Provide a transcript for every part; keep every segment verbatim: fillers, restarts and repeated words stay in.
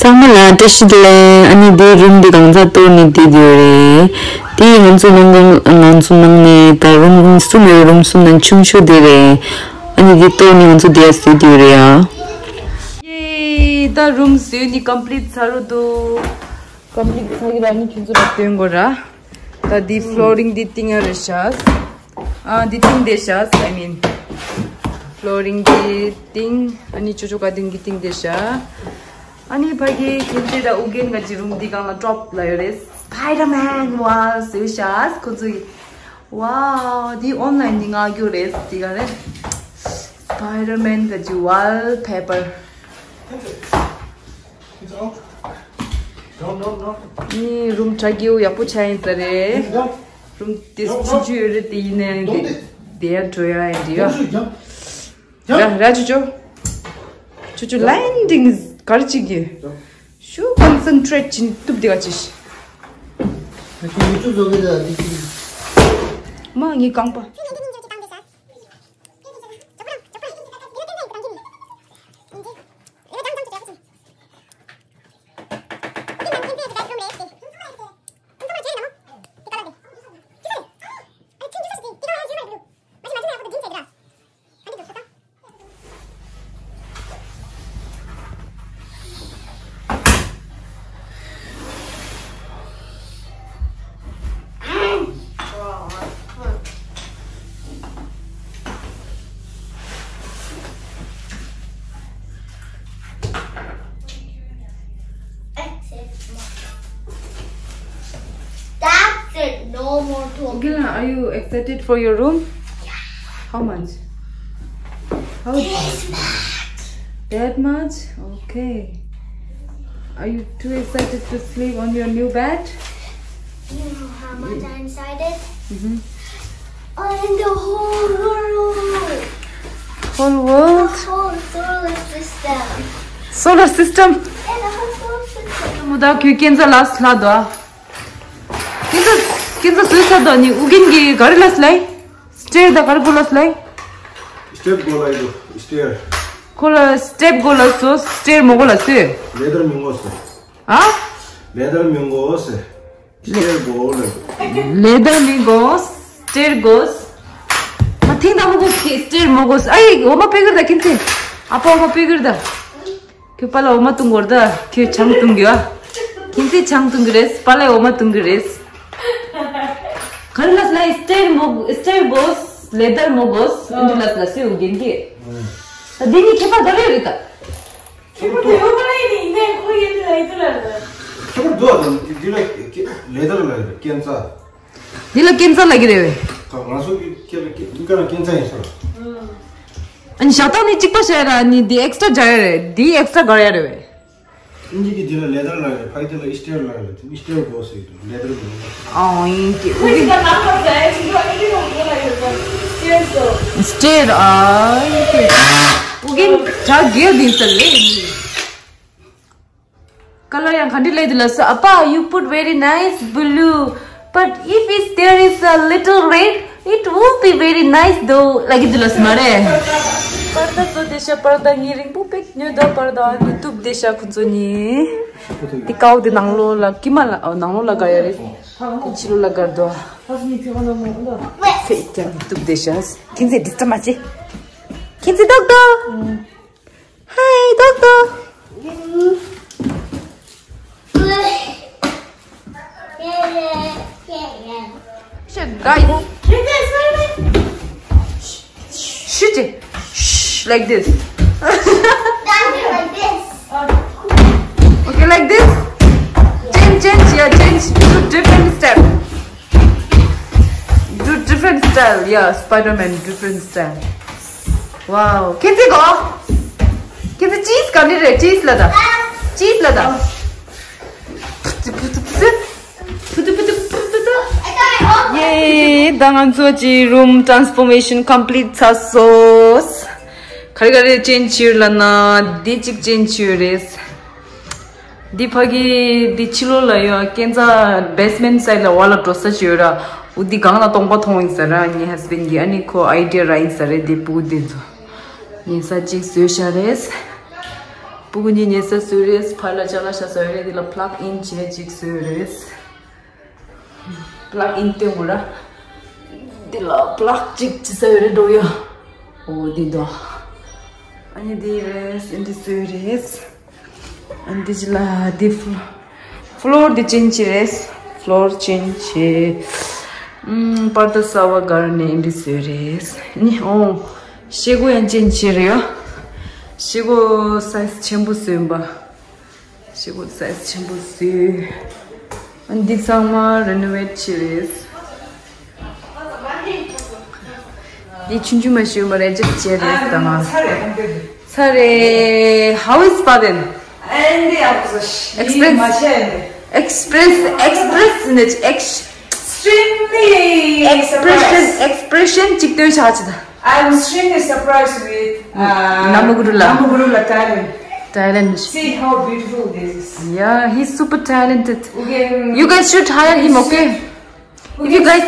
ཚང་མ་ལ་བཀྲ་ཤིས་བདེ་ལེགས། ཨ་ནི་འདི་རུམ་འདི་གང་ཚ་གཏོར་ནི་འདི་འདི་རེད། དེ་ང་ཚོ་ནང་གང་ང་ཚོ་ནང་ནས་ད་རུམ་གསུམ་ཡོད། རུམ་གསུམ་ནང་ཆུང་ཤོས་འདི་རེད། ཨ་ནི་འདི་གཏོར་ནི་ང་ཚོ་འདི་ཡ་བཟོས་འདི་རེད་ཡ། ཡེ། ད་རུམ་བཟོས་ནི་ཀམ་པི་ལིཊ་ཚར་རོ་འདུག་ཀམ་པི་ལིཊ་ཚར་གི་ར་ནི་ཁྱོད་ཚོ་ལ་སྟོན་དགོས་ར། ད་འདི་ཕློ་རིང་འདི་བཏིང་ཡ་རེད་ཤག་ཨ་འདི་བཏིང་བསྡད་ཤག I mean ཕློ་རིང་འདི་བཏིང་། ཨ་ནི་ཅོ་ཅོ་ཀ་ཏིན་གི་བཏིང་བསྡད་ཤག་ཨ་ནི་ཕ་གི་ཁྱེད་ཚོས་ད་ཨུ་རྒྱན་ག་ཅི་རུམ་འདི་སྒང་ལ་ཊོབ་ལ་ཡོད་རེད། སྤའི་ཌར་མན་ཝལ་བཟོས་ཤག་ཁོ་ཚོ་གི། ཝའོ། འདི་ཨོན་ལའིན་ནས་མངགས་རྒྱུ་རེད། འདི་ག་རེད། སྤའི་ཌར་མན་ག་ཅི་ཝལ་པེ་པར། ནི་རུམ་དྲ་རྒྱའུ་ཡག་པོ་ཆགས་ཡིན་ས་རེད། རུམ་དེ་ཆུང་ཆུང་ཡོད་རེད། དེ་ཡིན་ནའི་དེ་དེ་ཡར་འགྲོ་ཡ་ཡིན་འདི་ཡ། ར་ར་ཅོ་ཅོ། ཅོ་ཅོ་ལའིན་ཌིང་གར་ཅིག་གི། ཤུ་ཀོན་སེན་ཊྲེཊ་བྱིན་ཐུབ་བསྡད་པ་ཅིག་མ་ངའི་རྐང་པ། That's it. No more talking. Gila, are you excited for your room? Yeah. How much? How? This much. That much? Okay. Are you too excited to sleep on your new bed? You know how much I'm excited? Mm-hmm. On the whole world. Whole world? The whole solar system. Solar system? Yeah, the whole solar system. མོ་ད་ཁྱོད་ཁྱེད་ཚོ་ལ་སླ་དོ། ཁྱེད་ཚོ་ཁྱེད་ཚོ་སུས་ས་དོ་ནི་ཨུ་རྒྱན་གྱི་ག་རེ་ལ་སླ་ཡི། སི་ཊེར་ད་ག་རེ་གོ་ལ་སླ་ཡི། སི་ཊེར་གོ་ལ་ཡི་སི་ཊེར། ཁོ་ལ་སི་ཊེར་གོ་ལ་སོ་སི་ཊེར་མོ་གོ་ལ་སོ། ལེ་དར་མི་གོ་སོ། ཨ། ལེ་དར་མི་གོ་སོ། སི་ཊེར་གོ་ལ། ལེ་དར་མི་གོ་སི་ཊེར་གོ་སི། ཨ་ཐིང་ད་མོ་གོ་སི་ཊེར་མོ་གོ་སི། ཨ་ཡི་འོ་མ་པེ་གིར་ད་ཁྱེད་ཚོས། ཨ་ཕ་འོ་མ་པེ་གིར་ད། ཁྱོད་པཱ་ལགས་འོ་མ་བཏུང་གོ་ར་ད། ཁྱོད་ཆང་བཏུང་གི་ཨ། ཁྱེད་ཚོས་ཆང་བཏུང་གི་རེད། པཱ་ལགས་འོ་མ་བཏུང་གི་རེད། ག་རེ་ལ་སི་ཊེར་མོ་སི་ཊེར་གོ་སི་ལེ་དར་མོ་གོ་སི་འདི་ལ་སི་ལ་སི་ཨུ་རྒྱན་གྱི། ད་འདི་ནི་ཁྱད་པར་ག་རེ་རེད་ད། ཁྱད་པར་དུ་ཡོད་མ་རེད་ནི་ཡིན་ནའི་ཁོ་ཡིན་དུ་ལ་ཡིན་དུ་ལ་རེད། ཁྱད་པར་འདུག་ཨ། འདི་ལ་ལེ་དར་ལ་ཡོད་ཀན་ཙ། འདི་ལ་ཀན་ཙ་ལ་གི་རེད་བས། ང་ཚོ་གི་ཁྱེད་ལ་ཀན་ཙ་ཡིན་ས། ཨ་ནི་ཞག་ཐང་ནི་གཅིག་པ་བྱས་ར་ནི་འདི་ཨེག་སི་ཊྲ་སྦྱར་ཡ་རེད། འདི་ཨེག་སི་ཊྲ་སྒར་ཡ་རེད་བས། ཨིན་ཇི་གི་འདི་ལ་ལེ་དར་ལ་རེད། ཕ་གི་འདི་ལ་ཨི་སི་ཊེར་ལ་རེད། ཨི་སི་ཊེར་གོ་སི་ལེ་དར་མི་འདུག་ཨང་ཨིན་ཇི་ཨུ་གི་སི་ཊེར་ཨ་ཨིན་ཇི་ཨུ་གི་ད་གེ་འདི་ས་ལེ། Color ཡང་ག་འདྲ་ལས་འདུག་ལ་སོ། ཨ་ཕ། You put very nice blue, but if is there is a little red, it will be very nice though. ལ་གི་འདུག་ལ་སོ་མ་རེད། པར་ད་བཟོ་བསྡད་ཤག་པར་ད་ངའི་རིང་པོ་པེག་ཉོས་ད། པར་ད་ཨ་ནི་གཏུབ་བསྡད་ཤག་ཁོ་ཚོ་གཉིས། དེ་ཀའོ་དེ་ནང་ལོགས་ལ་ཀི་མ་ལ་ཨོ་ནང་ལོགས་ལ་ག་ཡ་རེད། དེ་ཕྱི་ལོགས་ལ་གར་འདུག་ཚེ་ཀྱང་གཏུབ་བསྡད་ཤག་ཁྱེད་ཚོས་ཌིས་ཊརབ་མ་བྱེད། ཁྱེད་ཚོས་ཏོག་ཏོག Hi, doctor. Shit, guys. Shoot it. Shh, like this. Okay, like this. Change, change, yeah, change. Do different step. Do different style, yeah, Spider-Man, different style. Wow. Can they go? Can they cheese? Can they cheese lada? Cheese lada? Yay! ད་ང་ཚོ་གི་རུམ་ཊན་སི་ཕོར་མེ་ཤན་ཀམ་པི་ལིཊ་ཚར་སོང་། ག་རེ་ག་རེ་ཅེན་ཇི་བྱས་ཡོད་ལབ་ན་འདི་གཅིག་ཅེན་ཇི་བྱས་ཡོད་རེད། འདི་ཕ་གི་འདི་ཕྱི་ལོགས་ལ་ཡོད་ཀན་ཙ་བེ་སི་མེན་ཊི་སའི་ཌི་ལ་བ་ལ་འགྲོ་ས་ཅིག་ཡོད་ར། འོ་འདི་སྒང་ལ་སྟོང་པ་མཐོང་ཡིན་ས་ར། ངའི་ཧས་བྷེན་ཌི་གིས་ཨ་ནི་ཁོ་ཨའི་ཌི་ཡ་རག་ཡིན་ས་རེད། འདི་ཕྲུ་གུ་འདི་ཚོ་ཉལ་ས་ཅིག་བཟོས་བཞག་རེད། སྤུ་གུ་གཉིས་ཉལ་ས་བཟོས་རེད། ཕར་ལ་ཅ་ལག་བཞག་ས་ཡོད་རེད། འདི་ལ་པླག་ཨིན་བྱས་ཅིག་བཟོས་རེད། པླག་ཨིན་སྟོན་དགོས་ར། འདི་ལ་པླག་ཅིག་བྱེད་ས་ཡོད་རེད་འགྲོ་ཡ། འོ་འདི་འདུག་ཨ་ནི་འདི་རེད། འདི་བཟོས་རེད། ཨ་ནི་འདི་ཅི་ལ་འདི་ཕུ་ཕུ་ལོར་འདི་ཅན་ཅི་རེད། ཕུ་ལོར་ཅན་ཅི། ཨམ་པར་ད་གསར་པ་སྒར་ནས་འདི་བཟོས་རེད། ནི་ཨོ། ཤེལ་སྒོ་ཡང་ཅན་ཅི་རེད་ཡ། ཤེལ་སྒོ་སའི་ཛི་ཆེན་པོ་བཟོས་པ། ཤེལ་སྒོ་སའི་ཛི་ཆེན་པོ་བཟོས། ཨ་ནི་འདི་ཚང་མ་རེ་ནོ་ཝེཊ་བྱས་རེད། འདི་ཆུང་ཆུང་མ་ཞུ་མ་རེད་ཇེ་ཆེ་རེད་ད་ང་། ཚར་རེད། How is Baden? Express. Express. Express. Expression. Expression གཅིག་སྟོན་བྱ་ཆེ་ད། I'm extremely surprised with uh, Namugurula. Namugurula talent. Talent. See how beautiful this is. Yeah, he's super talented. You guys should hire him, okay? If you guys,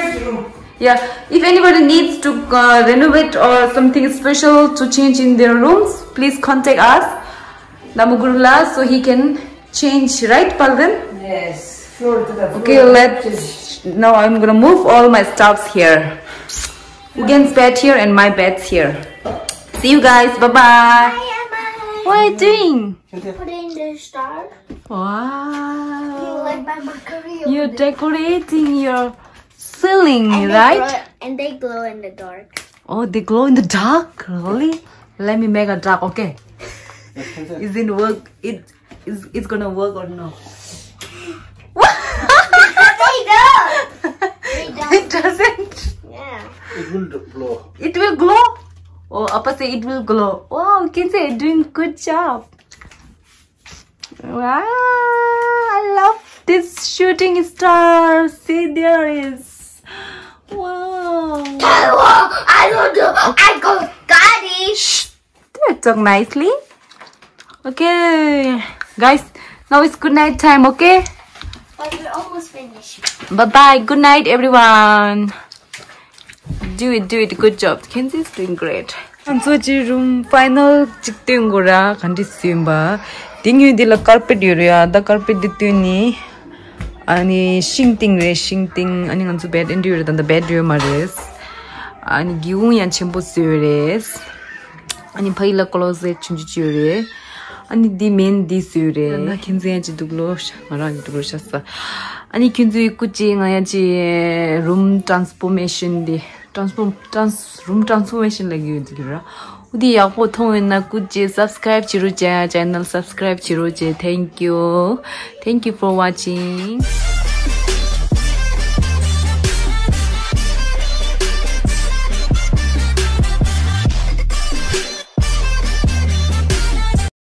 yeah, if anybody needs to uh, renovate or something special to change in their rooms, please contact us, Namugurula, so he can change, right, Palden? Yes. Okay, let's. Now I'm gonna move all my stuffs here. Ugen's bed here and my bed's here. See you guys. Bye bye. Hi, Emma. What are you doing? Putting the star. Wow. You like my mercury over there? You're decorating your ceiling, right? And they glow in the dark. Oh, they glow in the dark? Really? Let me make a dark, okay? Is it work? It is. It's gonna work or no? They don't. They don't. It doesn't. Yeah. It will glow. It will glow. Oh, Appa say it will glow. Wow, Kinsey doing good job. Wow, I love this shooting star. See, there is. Wow. I don't know. I go, got it. Shh. There, talk nicely. Okay, guys. Now it's good night time. Okay. But we're almost finished. Bye bye. Good night, everyone. Do it, do it. Good job. Kinsey is doing great. ང་ཚོ་ཅི་རུམ་ཕའི་ནལ་གཅིག་སྟོན་དགོས་ར། ག་འདྲ་སྟོན་པ། དེ་ཉོས་དེ་ལ་ཀར་པེཊ་ཡོད་རེད་ཡ། ད་ཀར་པེཊ་དེ་སྟོན་ནི། ཨ་ནི་ཤིང་སྟེང་རེད། ཤིང་སྟེང་ཨ་ནི་ང་ཚོ་བེཌ་ཨེ་འདྲ་ཡོད་རེད། ད་ད་བེཌ་ཡོད་མ་རེད། ཨ་ནི་སྒེའུ་ཁུང་ཡང་ཆེན་པོ་བཟོས་རེད། ཨ་ནི་ཕ་གི་ལ་ཀོ་ལོ་ཟེཊ་ཆུང་ཆུང་ཅིག་ཡོད་རེད། ཨ་ནི་འདི་མེན་འདི་བཟོས་རེད། ན་ཁྱེད་ཚོ་ཡང་ཅི་འདུག་ལོ། ང་རང་ཅི་འདུག་ལོ་ཤ་ས། ཨ་ནི་ཁྱེད་ཚོའི་སྐུ་ཅི་ང་ཡང་ཅི་རུམ་ཊན་སི་ཕོར་མེ་ཤན་འདི་ཊན་སི་ཕོར་ཊན་སི་རུམ་ཊན་སི་ཕོར་མེ་ཤན་ལ་གི་ཡོད་འདུག་ར། འོ་འདི་ཡག་པོ་མཐོང་ཡོད་ན་སྐུ་ཅི་སབ་སི་ཀ་རེབ་བྱེད་རོགས་བྱས། ཅེ་ནལ་སབ་སི་ཀ་རེབ་བྱེད་རོགས་བྱས། Thank you. Thank you for watching.